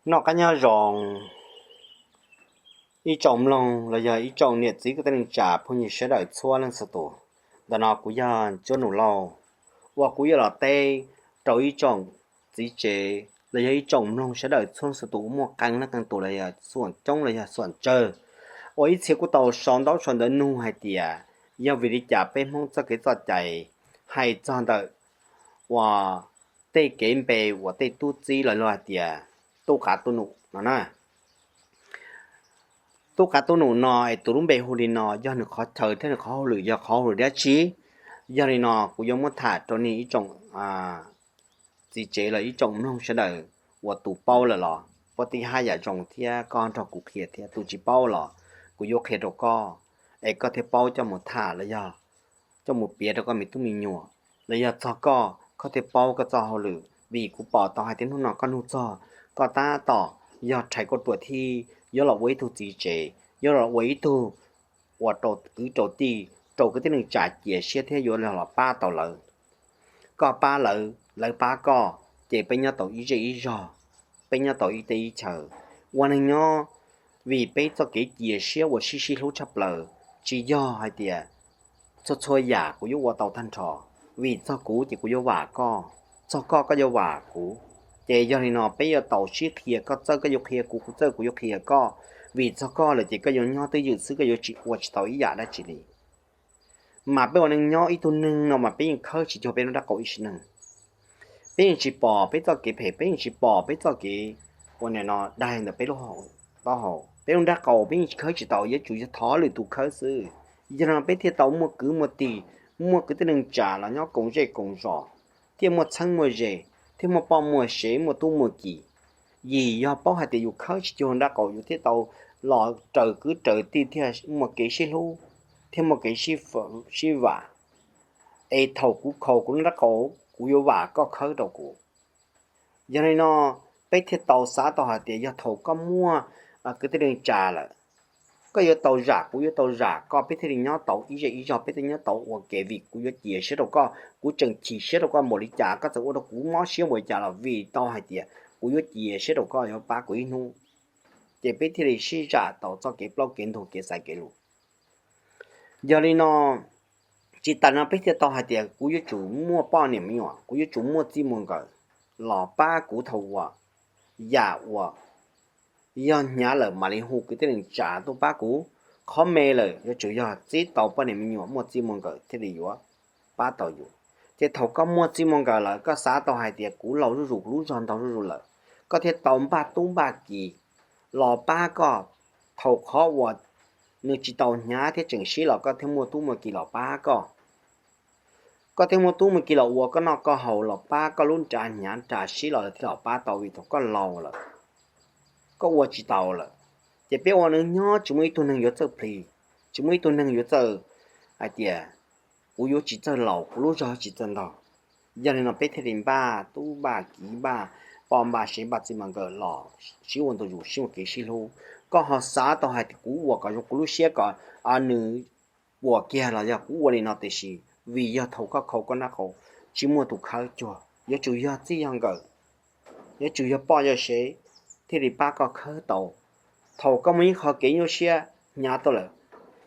Noj qab nyob zoo ib tsoom mloog los yog ib tsoom niam txiv kwv tij neej tsa phooj ywg sawv daws txhua leej txhua tus. Ntawm no kuv yog Ntsuab Nus Lauj, uas kuv yuav los teb rau ib tsoom txiv tsev los yog ib tsoom mloog sawv daws txhua leej txhua tus uas muaj qee leej qee tus los yog xuam coob los yog xuam tsawg, uas ib txhia kuj tau sau ntaub sau ntawv nug hais tias yog vim li cas peb Hmoob txoj kev txoj cai hais txog ntawm uas tej kev npe uas tej tub txib los luag hais tias tub qav tub num no na. Tub qav tub num no es tus lub npe hu li no yog nws qhov chaw thiab nws qhov hauj lwm yog qhov hauj lwm dab tsi? Yog li no kuv yuav muab tham rau nej ib tsoom txiv tsev los ib tsoom mloog sawv daws, uas tus paub lawm los puab tib hab yam zoo thiab koj nrog kuv qhia thiab, tus tsis paub los kuv yuav qhia rau koj, es koj thiaj paub coj mus tham los yog coj mus piav rau koj me tub me nyuam, los yog txog koj, koj thiaj paub koj txoj hauj lwm. Vim kuv pom tau hais tias hnub no koj nug txog, koj tab tom yog rhais kauj ruam thiab yuav los ua ib tug txiv tsev, yuav los ua ib tug uas rau kwv rau tij rau kwv tij neej tsa cia siab thiab yuav los pab tau lawv. Koj pab lawv, lawv pab koj, ces peb nyob tau ib zej ib zog, peb nyob tau ib teb ib chaws, ua neeg nyob. Vim peb txoj kev cia siab uas sib sib hlub tshaj plaws, tsis yog hais tias txhua txhua yam kuv yuav ua tau tag nrho. Vim txog kuv ces kuv yuav vam koj, txog koj koj yuav vam kuv. Ces yog li no peb yuav tau sib qhia, koj txawj koj yuav qhia kuv, kuv txawj kuv yuav qhia koj. Vim txog koj lawm ces koj yuav nyob twj ywm xwb, koj yuav tsis ua tsis tau ib yam dab tsi li. Mas peb ua neeg nyob ib tug neeg no mas peb yeej khawb tsis cuag peb lub nrab qaum ib sim neej. Peb yeej tsis pom peb txoj kev phem, peb yeej tsis pom peb txoj kev ua nim no daig ntawm peb lub taub hau, peb lub nrab qaum peb yeej khawb tsis tau, yuav tsum yog thov lwm tus khawb xwb. Yog no peb thiaj tau muaj kwv muaj tij, muaj kwv tij neej tsa los nyob koom zej koom zos, thiaj muaj txheeb muaj ze, thiaj muaj poj muaj sev muaj tub muaj ki. Yim yog paub hais tias yus khawb tsis cuag nrab qaum yus thiaj tau los raws kwv raws tij thiaj muaj kev sib hlub, thiaj muaj kev sib vam. Es thaum kuv khaus kuv lub nrab qaum kuv yuav vam koj khawb rau kuv. Yog li no peb thiaj tau xav tau hais tias yog thaum koj muaj kwv tij neej tsa lawm, koj yuav tau zam kuv, yuav tau zam koj, peb thiaj li nyob tau ib zej ib zog, peb thiaj nyob tau ua ke. Vim kuv yuav cia siab rau koj, kuv tseem chim siab rau koj npaum li cas, koj txawm ua rau kuv mob siab npaum li cas los vim tau hais tias kuv yuav cia siab rau koj yuav pab kuv ib hnub. Ces peb thiaj li sib zam tau txoj kev plaub kev ntug kev xaiv kev lus. Yog li no tsis tas no peb thiaj tau hais tias kuv yuav tsum muaj poj niam me nyuam, kuv yuav tsum muaj txij muaj nkawm los pab kuv thaum uas yam uas yog hnyav lawm mam li hu kwv tij neej tsa tuaj pab kuv. Qhov me lawm yuav tsum yog txib tau poj niam me nyuam muaj txij muaj nkawm thiaj li yuav pab tau yus. Ces thaum koj muaj txij muaj nkawm lawm koj xav tau hais tias kuv laus zuj zus, kuv lub zog ntau zuj zus lawm, koj thiaj tau npaj tub npaj ki los pab koj. Thaum qhov uas nws tsis tau hnyav thiab tseem sib los koj thiaj muaj tub muaj ki los pab koj. Koj thiaj muaj tub muaj ki los ua koj noj koj haus los pab koj lub nra hnyav nra sib los lawv thiaj los pab tau, vim thaum koj laus lawm koj ua tsis tau lawm. Ces peb ua neeg nyob tsis muaj ib tug neeg yuav txawj plig, tsis muaj ib tug neeg yuav txawj hais tias kuv yuav tsis txawj laus, kuv lub zog tsis txawj ntog. Yog li no peb thiaj li npaj tub npaj kiv, npaj poj npaj sev, npaj txij npaj nkawm los sib ua ntu zus, sib ua kev sib hlub. Koj ho xav tau hais tias kuv ua kom zoo kuv lub siab kom nws puas kiag los yog kuv ua li no, tiam sis vim yog thaum koj khaus koj nrab qaum tsis muaj tus khawb cuag, yuav tsum yog txij yog nkawm, yuav tsum yog poj yog sev thiaj li pab koj khawb tau. Thaum koj muaj ib qho kev nyuaj siab hnyav tau lawm,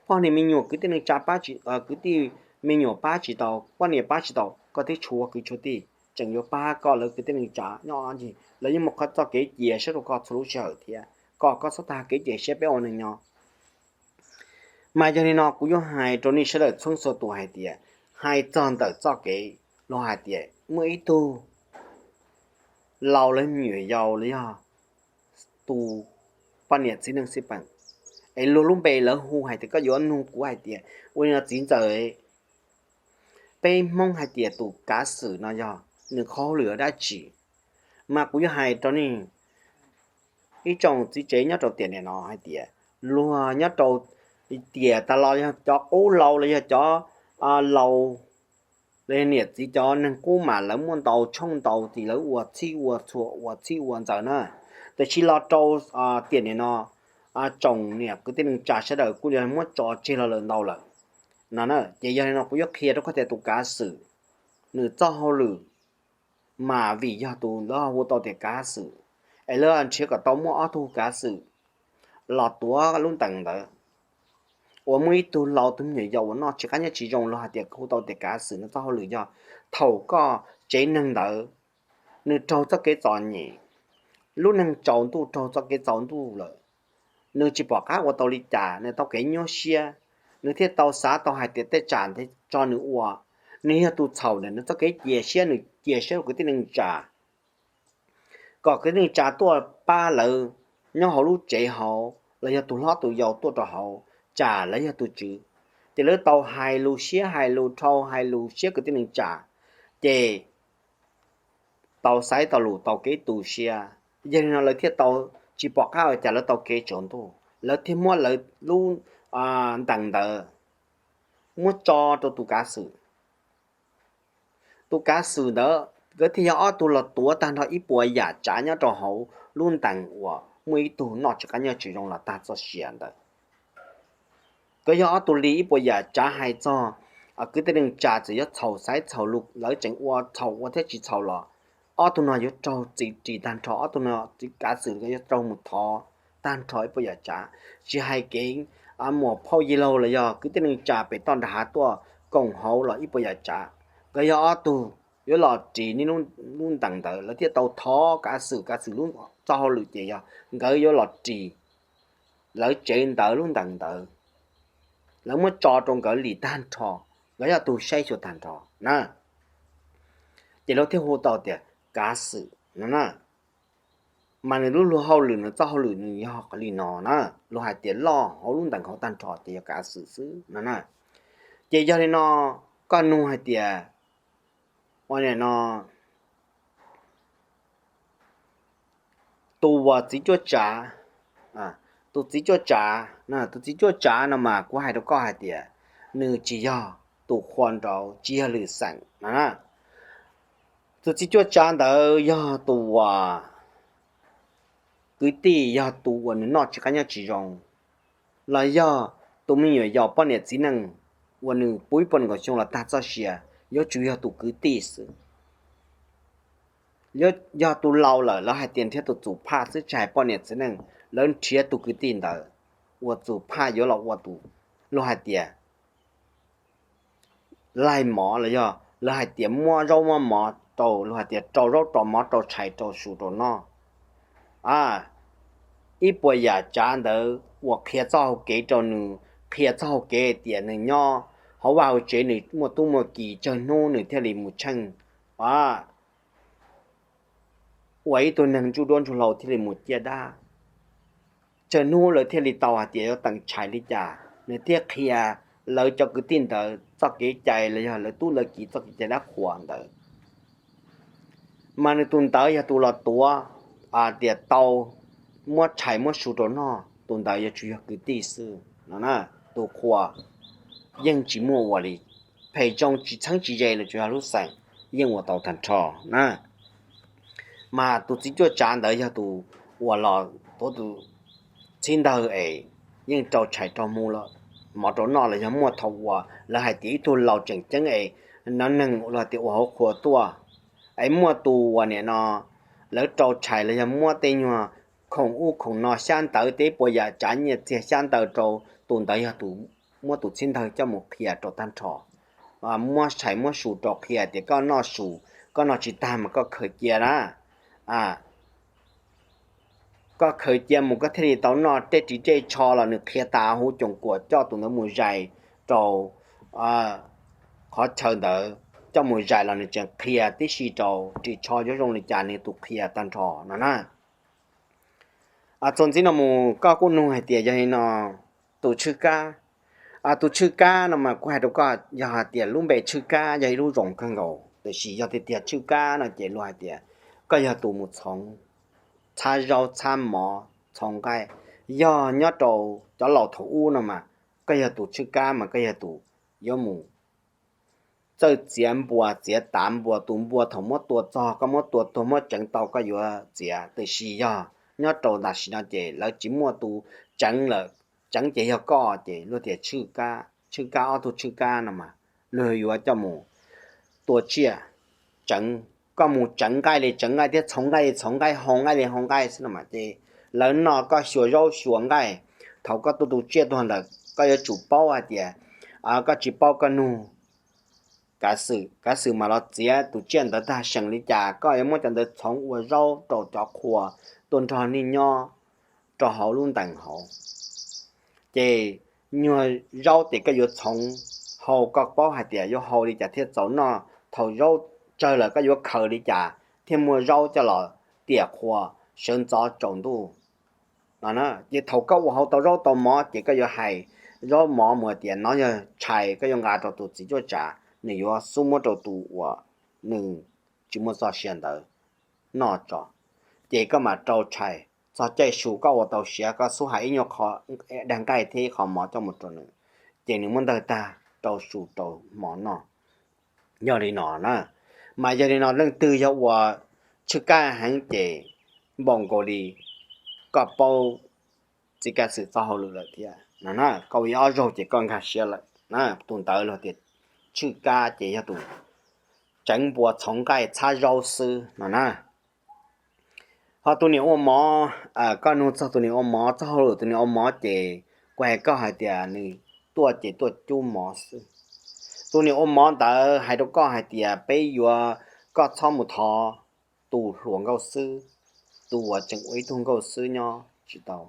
poj niam me nyuam kwv tij neej tsa pab tsis, kwv tij me nyuam pab tsis tau, poj niam pab tsis tau, koj twb tshuav kwv tshuav tij tseem yuav pab koj, lawv kwv tij neej tsa nyob ncig lawv yeej muaj qhov txoj kev cia siab rau koj txhua lub sij hawm thiab. Kom koj txhob tag kev cia siab peb ua neeg nyob. Mas yog li no kuv yuav hais rau nej sawv daws txhua txhua tus hais tias, hais txog ntawm txoj kev luag hais tias muaj ib tug laus los me nyuam yaus los yog tus poj niam txiv neej xij peem, es luag lub npe lawv hu hais tias koj yuav nug kuv hais tias ua li no txiv ntxawm, peb Hmoob hais tias tus kav xwm no yog nws qhov hauj lwm dab tsi? Mas kuv yuav hais rau nej ib tsoom txiv tsev nyob rau tiam nim no hais tias luag nyob rau tiam tas los yog cov qub laus los yog cov laus los yog niam txiv cov neeg qub mas lawv muaj ntau tshooj ntau tis lawv ua txhij ua txhua ua txhij ua ntxaws na. Tiam sis los rau tiam nim no tsoom niam kwv tij neej tsa sawv daws kuj yog muab tso tseg los lawm ntau lawm no na. Ces yog li no kuv yuav qhia rau koj tias tus kav xwm nws txoj hauj lwm mas vim yog tus lawv hu tau tias kav xwm, es lawv nrhiav kom tau muaj ob tug kav xwm los tuav lub ntees ntawd, uas muaj ib tug laus tus me nyuam yaus uas noj tsis qab nyob tsis zoo, los hais tias hu tau tias kav xwm no txoj hauj lwm yog thaum koj tsev neeg ntawd nws raug txoj kev txom nyem, lub neej tsaus ntuj raug txoj kev txaus ntuj lawm, nws tsis pom qab ua tau li cas, nws tau kev nyuaj siab, nws thiaj tau xav tau hais tias tej tsam ntev tso nws ua, nws yog tus txhaum ntawm nws txoj kev cia siab, nws cia siab rau kwv tij neej tsa kom kwv tij neej tsa tuaj pab lawv nyob hauv lub tsev hauv, los yog tus hlob tus yau tuaj rau hauv, tsam lawv yog tus tswv, ces lawv tau hais lus siab hais lus dhau hais lus siab kwv tij neej tsa, ces tau xaiv tau lus tau kev tu siab, yog li no lawv thiaj tau tsis pom qab ua cas lawv tau kev tsaus ntuj, lawv thiaj muab lawv lub ntees ntawd muab tso rau tus kav xwm. Tus kav xwm ntawd nkawd thiaj yog ob tug los tuav tag nrho ib puas yam tsav nyob rau hauv lub ntees uas muaj ib tug noj tsis qab nyob tsis zoo los tag txoj sia ntawd. Nkawd yog ob tug li ib puas yam tsav hais txog kwv tij neej tsa txawm yuav txhaum xaiv txhaum lus, lawv tseem ua txhaum ua thiab tsis txhaum los ob tug no yuav raug txim ris tag nrho, ob tug no txiv kav xwm yuav raug mus thov tag nrho ib puas yam tsav, tsis hais kev muam phauj yig laug los yog kwv tij neej tsa pem toj nram hav tuaj koom hauv los ib puas yam tsav, nkawd yog ob tug yuav los ris niaj lub ntees ntawd, lawv thiaj tau thov kav xwm, kav xwm lub txoj hauj lwm ces yog nkawd yuav los ris lawv tsev ntawd lub ntees ntawd, lawv muab tso rau nkawd li tag nrho, nkawd yog tus saib xyuas tag nrho na. Ces lawv thiaj hu tau tias kav xwm no na. Mas nws lub luag hauj lwm, nws txoj hauj lwm nws yog li no na, luag hais tias loj hauv lub ntees hauv tag nrho ces yog kav xwm xwb no na. Ces yog li no, koj nug hais tias, ua li no, tus uas txiv cuaj tsav, tus txiv cuaj tsav, tus txiv cuaj tsav no mas kuv hais rau koj hais tias nws tsis yog tus qhua nraud, tsis yog lwm xeem no na. Tus txiv cuaj tsav ntawd yog tus uas kwv tij, yog tus uas nws noj tsis qab nyob tsis zoo, los yog tus me nyuam yaus poj niam txiv neej uas nws puv ib puas nees nkaum xyoo los tag txoj sia, yuav tsum yog tus kwv tij xwb. Yog tus laus lawm lawv hais tias nrhiav tus txum phaj xwb, tsis hais poj niam txiv neej, lawv nrhiav tus kwv tij ntawd uas txum phaj yuav los ua tus, luag hais tias laig mov los yog lawv hais tias muab zaub muab mov rau, luag hais tias rau zaub rau mov rau tshais rau su rau noj. Ib puas yam tsav ntawd uas qhia txoj hau kev rau nws, qhia txoj hau kev hais tias nws nyob hauv vaj hauv tsev nws muaj tub muaj ki, tsawg hnub nws thiaj li mus tsheej, ua ib tug neeg ntsuj duab ntsuj hlauv thiaj li mus ciaj dab. Tsawg hnub lawv thiaj li tau hais tias yuav teem tshais li cas, nws thiaj qhia lawv cov kwv tij ntawd txoj kev cai los yog lawv tub lawv ki txoj kev cai dab qhuas ntawd. Mas nws tus ntawd yog tus los tuav tias tau muab tshais muab su rau noj, tus ntawd yuav tsum yog kwv tij xwb no na. Tus qhua yeej tsis muaj ua li, phem zoo tsis txheeb tsis ze los tsuas yog lub xeem yeej ua tau tag nrho na. Mas tus txiv cuaj tsav ntawd yog tus uas los tuav tus txhib ntawg es yeej rau tshais rau hmo, mov rau noj los yog muaj thaum uas lawv hais tias ib tug laus tseem ceeb es nov neeg los tias ua hauv qhua tuaj, es muaj tus uas nim no lawv rau tshais los yog muab tej nyuag khoom ub khoom no xyab ntawv tej ib puas yam tsav nyiaj txiag xyab ntawv rau, tus ntawd yog tus muab tus txhib ntawg coj mus qhia rau tag nrho, muab tshais muab su rau qhia tias koj noj su, koj noj tsis tag mas koj khaws cia na. Koj khaws cia mus koj thiaj li tau noj. Tej ris tej tsho los nws qhia tas huv coom kuam coj tus ntawd mus zais rau qhov chaw ntawd, coj mus zais los nws tseem qhia tib si rau ris tsho yuav zoo li cas nws tus qhia tag nrho no na. Txuas ntxiv no mus koj kuj nug hais tias yog li no tus tshwj kab. Tus tshwj kab no mas kuv hais rau koj, yog hais tias lub npe tshwj kab yog ib lub zoo kawg nkaus, tiam sis yog tiag tiag tshwj kab no ces luag hais tias koj yog tus mus txhoov txhab zaub txhab mov txhoov nqaij. Yog nyob rau cov laus thaum ub no mas koj yog tus tshwj kab mas koj yog tus yuav mus txawj txiav npua txiav tav npua, tus npua thaum muab tua txog koj muab tua tuag muab tseev tau koj yuav txiav, tiam sis yog nyob rau tam sim no ces lawv tsis muaj tus tseev lawm, tseev ces yog koj ces luag tias tshwj kab. Tshwj kab, ob tug tshwj kab no mas luag yuav coj mus tua tsiaj tseev koj mus tseev nqaij li tseev nqaij thiab txhoov nqaij li txhoov nqaij, hau nqaij li hau nqaij xwb no mas ces lawv noj koj xyuas zaub xyuas nqaij. Thaum koj tua tus tsiaj tuag ntawd koj yuav tsum paub hais tias koj tsis paub koj nug kav xwm, kav xwm mas los txiav tus tsiaj ntawd tag seem li cas, koj yuav muab cov ntawd txhoov ua zaub rau cov qhua tuaj nrog nej nyob rau hauv lub ntees hauv. Ces nyuag zaub ces koj yuav txhoov hau, koj paub hais tias yuav hau li cas thiaj txaus noj. Thaum zaub tsawg lawm koj yuav khaws li cas thiaj muaj zaub coj los tiam qhua sawv ntxov tsaus ntuj no. Ces thaum koj ua hau tau zaub tau mov ces koj yuav hais zaub mov mus tias nov yog tshais, koj yuav nqa rau tus txiv cuab tsav, nws yuav xub muab rau tus uas nws tsis muaj txoj sia ntawd noj tso. Ces koj mam rau tshais, txog caij su koj ua tau siav koj xub hais ib nyuag qho dag nqaij thiab ib qho mov coj mus rau nws, ces nws muab ntawg tag rau su rau hmo noj. Yog li no na, mas yog li no leej twg yog ua tshwj kab heev ces npaum nkaus li koj paub txiv kav xwm txoj hauj lwm lawm thiab no na, koj ua ib ob zaug ces koj nkag siab lawm na. Tus ntawd luag tias tshwj kab ces yog tus tseev npua txhoov nqaij txhab zaub xwb no na. Ho tus niam ua mov, koj nug txog tus niam ua mov txoj hauj lwm tus niam ua mov ces kuv hais koj hais tias nws tuaj ces tuaj cub mov xwb. Tus niam ua mov ntawd hais rau koj hais tias peb yuav koj txhob mus thov tus hluas nkauj xwb, tus uas tseem ua ib tug nkauj xwb nyob tsis tau.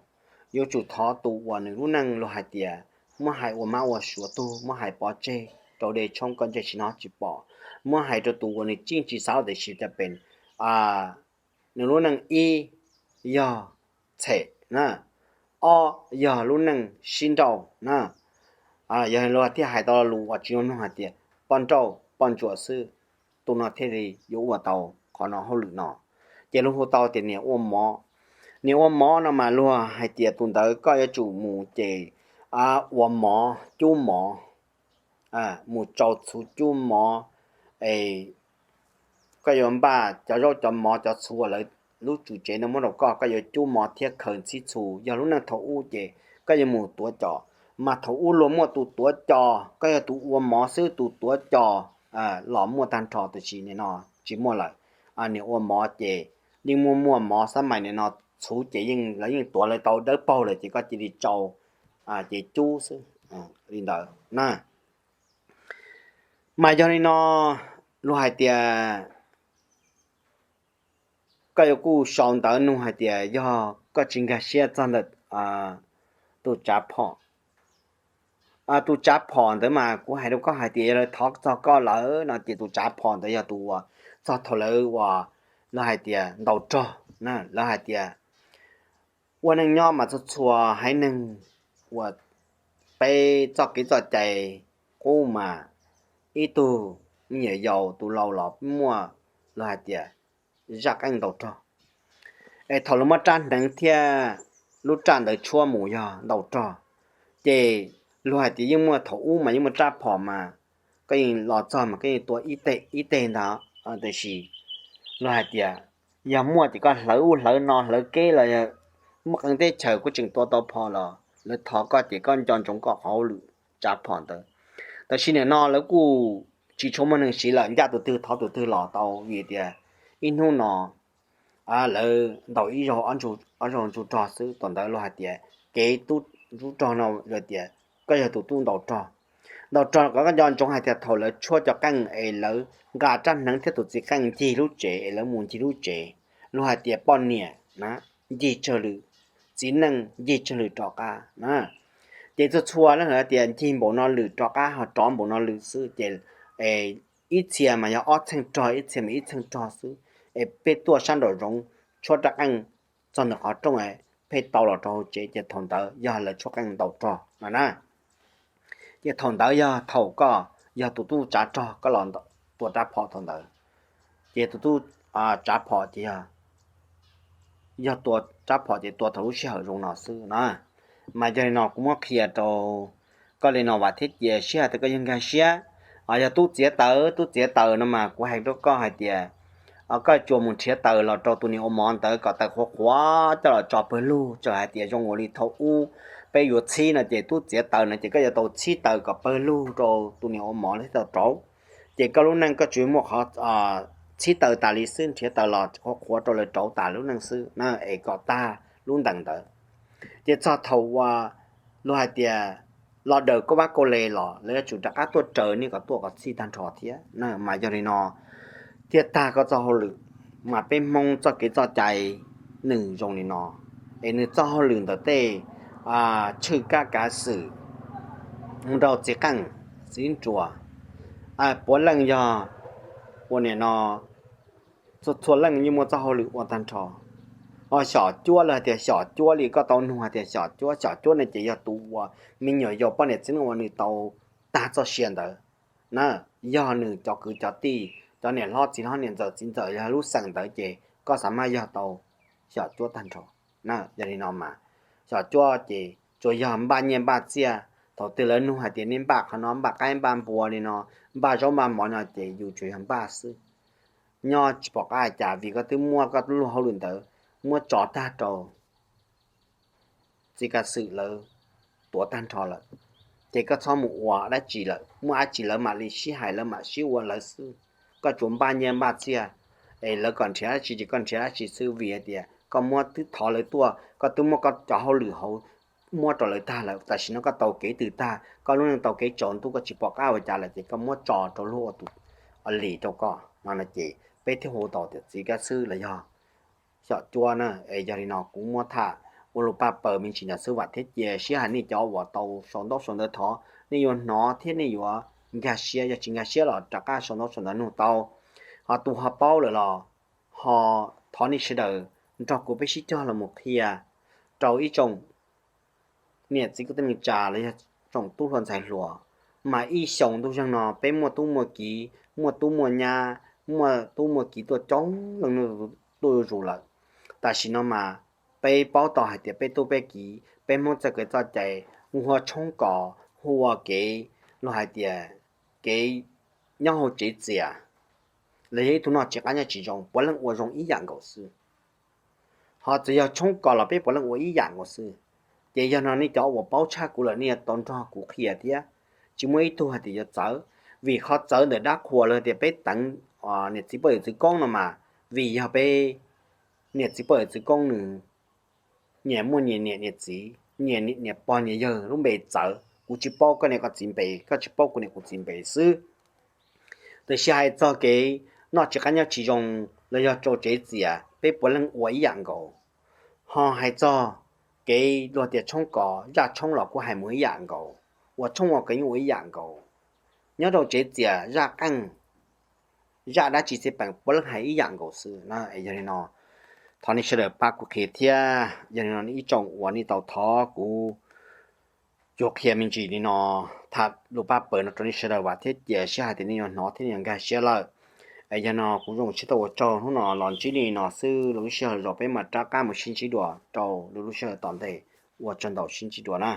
Yuav tsum thov tus uas nws lub neej luag hais tias muab hais ua mab ua suav tug, muab hais pov tseg rau dej tshoob koj ntsej tsis hnov tsis pom, muab hais rau tus uas nws tseem tsis xav tiam sis cov pes nws lub neej ib yog txhem na, ob yog lub neej sib nrauj na. Yog luag thiaj hais tau lo lus uas tsis zoo mloog hais tias poj nrauj poj ntsuam xwb, tus no thiaj li yuav ua tau qhov no hauj lwm no. Ces luag hu tau tias niam ua mov. Niam ua mov no mas luag hais tias tus ntawd koj yuav tsum mus ces ua mov, cub mov, mus tsau txhuv cub mov, es koj yuav npaj cov zaub cov mov cov txhuv uas lawv lub tswv tsev no muab rau koj, koj yuav cub mov thiab khaws ntxhib txhuv. Yog lub neej thaum ub ces koj yuav mus tuav cos, mas thaum ub luag muaj tus tuav cos, koj yog tus ua mov xwb, tus tuav cos los muaj tag nrho, tiam sis nim no tsis muaj lawm. Niam ua mov ces yeej muaj muaj mov xab mais nim no, txhuv ces yeej lawv yeej tuav lawv tau dawb paug lawm ces koj cia li tsau ces cub xwb li ntawd na. Mas yog li no, luag hais tias koj yuav kuj sau ntawv nug hais tias yog koj tsis nkag siab txog ntawm tus tsav phom. Tus tsav phom ntawd mas kuv hais rau koj hais tias yog lawv thov txog koj lawm no ces tus tsav phom ntawd yog tus uas txog thaum lawv uas lawv hais tias ntaus rog, lawv hais tias ua neej nyob mas txhua txhua haiv neeg uas peb txoj kev txoj cai qub mas ib tug me nyuam yaus tus laus los muaj lawv hais tias zaj qeej ntaus rog. Es thaum lawv muab rab hneev thiab lub raj ntawd tshuab mus yog ntaus rog, ces luag hais tias yeej muaj, thaum ub mas yeej muaj rab phom mas koj yeej los txog mas koj yeej tua ib teg ntag. Tiam sis luag hais tias yog muaj ces koj hlawv ub hlawv no hlawv keb los yog muaj qee teb chaws kuj tseem tua tau phom los lawv thov koj ces koj nco ntsoov koj qhov hauj lwm tsav phom ntawd. Tab sis nim no lawv kuj tsis tshua muaj neeg siv lawm, ncaj tus twg thov tus twg los tau vim tias ib hnub no lawv ntaus ib zaug ob zaug ntsuj rog xwb. Thaum ntawd luag hais tias kev tub ntsuj rog no yog tias koj yog tus tub ntaus rog. Ntaus rog kom koj nco ntsoov hais tias thaum lawv tshuab cov qeej es lawv nqa rab hneev thiab tus txiv qeej ncig lub tsev es lawv mus ncig lub tsev, luag hais tias poj niam na ncig tsawg lwm, txiv neej ncig tsawg lwm rov qab na. Ces txhua txhua leej hais tias ncig npaum no lwm rov qab ho rov npaum no lwm xwb ces ib txhia mas yog ob txheej rog, ib txhia mas ib txheej rog xwb. Es pheej tuaj sab nraum zoov tshuab rab qeej txog ntawm qhov rooj pheej tau los rau hauv tsev ces thaum ntawd yog lawv tshuab qeej ntaus rog no na. Ces thaum ntawd yog thaum koj yog tus tub tsav rog koj los tua rab phom thaum ntawd, ces tus tub tsav phom ces yog tua rab phom ces tua thaum lub sij hawm zoo no xwb na. Mas yog li no kuv muab qhia rau koj li no vam thiab cia siab hais tias koj yeej nkag siab. Yog tub txiav taws, tub txiav taws no mas kuv hais rau koj hais tias koj tsuas mus nrhiav taws los rau tus niam ua mov ntawd kom taws qhuav qhuav coj los tso pawg lug, txawm hais tias zoo ua li thaum ub peb yuav txhib no ces tub txiav taws no ces koj yuav tau txhib taws kom pawg lug rau tus niam ua mov thiaj tau rauv. Ces koj lub neej koj tsuas muaj qhov txhib taws tas li xwb, nrhiav taws los qhuav qhuav rau lawv rauv tas lub neej xwb na, es kom tag lub ntees ntawd. Ces txog thaum uas luag hais tias los daws koj vab koj le los lawv yuav tsum rov qab tuaj raws nej kom tuaj kom txhij tag nrho thiab na. Mas yog li no thiaj tag koj txoj hauj lwm. Mas peb Hmoob txoj kev txoj cai nws zoo li no, es nws txoj hauj lwm ntawm tej tshwj kab kav xwm mus rau txiv qeej txiv nruas, puav leej yog ua nim no txhua txhua leej yeej muaj txoj hauj lwm ua tag nrho. Xyom cuab los hais tias xyom cuab li koj tau nug hais tias xyom cuab, xyom cuab no ces yog tus uas me nyuam yaus poj niam txiv neej uas nws tau tag txoj sia ntawd na, yog nws cov kwv cov tij, cov niam hlob txiv hlob niam ntxawm txiv ntxawm yog lub xeem ntawd ces koj xav mas yog tau xyom cuab tag nrho. Yog li no mas xyom cuab ces tsuas yog npaj nyiaj npaj txiaj, thaum twg lawv nug hais tias nej npaj qhov no npaj qaib npaj npua li no, npaj zaub npaj mov no ces yus tsuas yog npaj xwb. Nyob tsis pom qab cas vim koj twb muab koj lub hauj lwm ntawd muab tso tag rau txiv kav xwm lawv tuav tag nrho lawm, ces koj txhob mus ua dab tsi lawm, muaj dab tsi lawv mam li sib hais lawv mam sib ua lawv xwb. Koj tsuas npaj nyiaj npaj txiaj, es lawv kom nrhiav dab tsi ces koj nrhiav dab tsi xwb, vim hais tias koj muab twb thov lawv tuaj, koj twb muab koj cov hauj lwm hauv muab rau lawv tag lawm, tam sim no koj tau kev twg tag, koj lub neej tau kev tsaus ntuj koj tsis pom qab ua cas lawm ces koj muab tso rau luag ua tus lis rau koj no ces peb thiaj hu tau tias txiv kav xwm los yog xyom cuab na. Es yog li no kuv muab tham ua lus paj paws me ntsis ntawd xwb vam thiab cia siab hais nej cov uas tau sau ntaub sau ntawv thov nej yuav hnov thiab nej yuav nkag siab, yog tsis nkag siab los rov qab sau ntaub sau ntawv nug tau. Ho tus ho paub lawm los ho thov nej sawv daws nrog kuv peb sib cog los mus qhia rau ib tsoom niam txiv kwv tij neej tsa los yog tsoom tub hluas ntxhais hluas, mas ib xyoos ntuj zeeg no peb muaj tub muaj kiv, muaj tub muaj nyab, muaj tub muaj kiv tuaj coob leej tuaj zuj zus lawm. Tam sim no mas peb paub tau hais tias peb tub peb kiv peb Hmoob txoj kev txoj cai hu ua tshoob kos, hu ua kev, luag hais tias kev nyob hauv tsev txias los yog ib tug noj tsis qab nyob tsis zoo puav leej ua zoo ib yam nkaus xwb. Ho txawm yog tshoob kos los peb puav leej ua ib yam nkaus xwb. Ces yog no nej cov uas paub tshaj kuv lawm nej yuav tau nrog kuv qhia thiab. Tsis muaj ib tug hais tias yuav txawv, vim qhov txawv ntawm dab qhuas los tias peb teev niam txiv poj yawm txwv koob no mas, vim yog peb niam txiv poj yawm txwv koob nws nyias muaj nyias niam nyias txiv, nyias niam pog nyias yawg lub npe txawv, kuv tsis paub koj niam koj txiv npe, koj tsis paub kuv niam kuv txiv npe xwb. Tiam sis hais txog kev noj tsis qab nyob tsis zoo los yog rau tsev txias peb puav leej ua ib yam nkaus. Ho hais txog kev luag tias tshoob kos zaj tshoob los kuj hais mus ib yam nkaus, ua tshoob ua kos yeej ua ib yam nkaus. Nyob rau tsev txias zaj qeej, zaj dab tsi txij peem puav leej hais ib yam nkaus xwb na. Yog li no thov nej sawv daws pab kuv qhia thiab. Yog li no ib tsoom uas nej tau thov kuv yuav qhia me ntsis li no, tham lus paj paws no rau nej sawv daws vam thiab cia siab hais tias nej yuav hnov thiab nej yuav nkag siab lawm. Yog no kuv zoo siab tuaj ua tsaug hnub no los ntsib li no xwb, lwm lub sij hawm zaum peb mam rov qab mus sib ntsib dua rau lwm lub sij hawm tom ntej. Ua tsaug ntau, sib ntsib dua na.